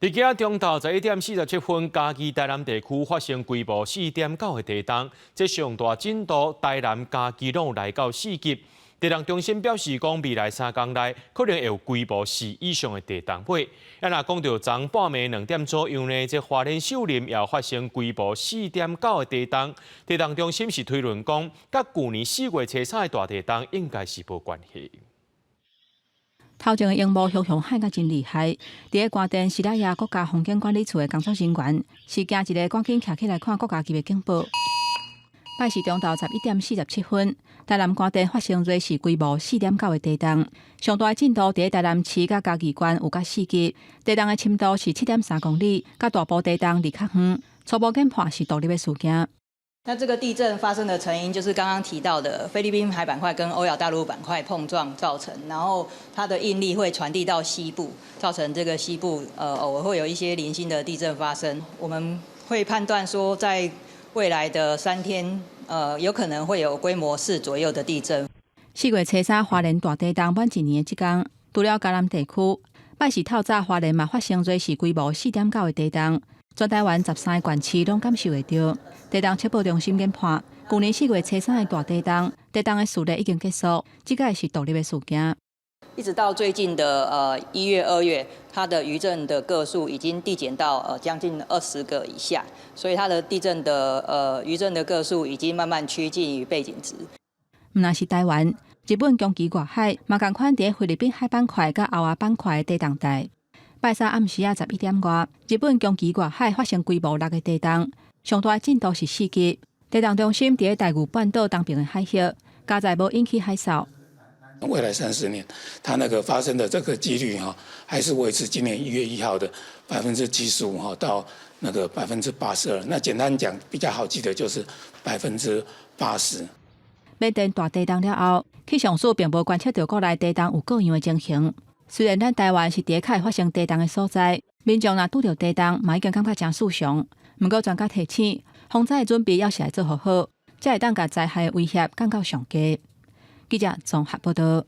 佇今仔中晝11點47分，嘉義台南地區發生規模4.9的地動，這上大震度台南、嘉義攏有來到4級。地動中心表示講，未來3工內可能會有規模4以上的地動波。啊，若講到昨半暝2點左右呢，這花蓮秀林也發生規模4.9的地動。地動中心是推論講，佮舊年4月初三的大地動應該是無關係。頭前的螢幕熊熊喊甲真厲害，佇咧關電西拉雅國家風景管理處的工作人員是驚一个趕緊徛起來看國家級的警報。拜四中晝11點47分，台南關電發生芮氏規模四點九的地動，上大震度佇咧台南市佮嘉義縣有甲4級，地動的深度是7.3公里，佮大埔地動離較遠，初步研判是獨立的事件。那這個地震發生的成因就是剛剛提到的菲律賓海板塊跟歐亞大陸板塊碰撞造成，然後它的應力會傳遞到西部，造成這個西部偶爾會有一些零星的地震發生。我們會判斷說，在未來的3天，有可能會有規模4左右的地震。4月初三花蓮大地動滿一年的這工，除了嘉南地區，拜四透早花蓮嘛發生芮氏規模四點九的地動，全台灣13個縣市攏感受會著。地動測報中心研判，舊年四月初三的大地動，地動的序列已經結束，這個是獨立的事件。一直到最近的1月、2月，它的餘震的個數已經遞減到將近20個以下，所以它的地震的餘震的個數已經慢慢趨近於背景值。毋但是台灣，日本宮崎外海嘛仝款佇菲律賓海板塊佮歐亞板塊的地動帶。拜三暗時仔11點外，日本宮崎外海發生規模6的地動，上大震度是4級。地動中心佇咧大隅半島東邊的海域，佳哉無引起海嘯。未來30年，它那個發生的這個幾率哈，還是維持今年1月1號的75%哈到那個82%。那簡單講，比較好記得就是80%。緬甸大地動了後，氣象署並無觀測著國內地動有各樣的情形。雖然咱台灣是佇咧較會發生地動的所在，民眾若拄著地動，嘛已經感覺誠異常。毋過專家提醒，防災的準備猶是愛做予好，才會當共災害的威脅降到上低。記者綜合報道。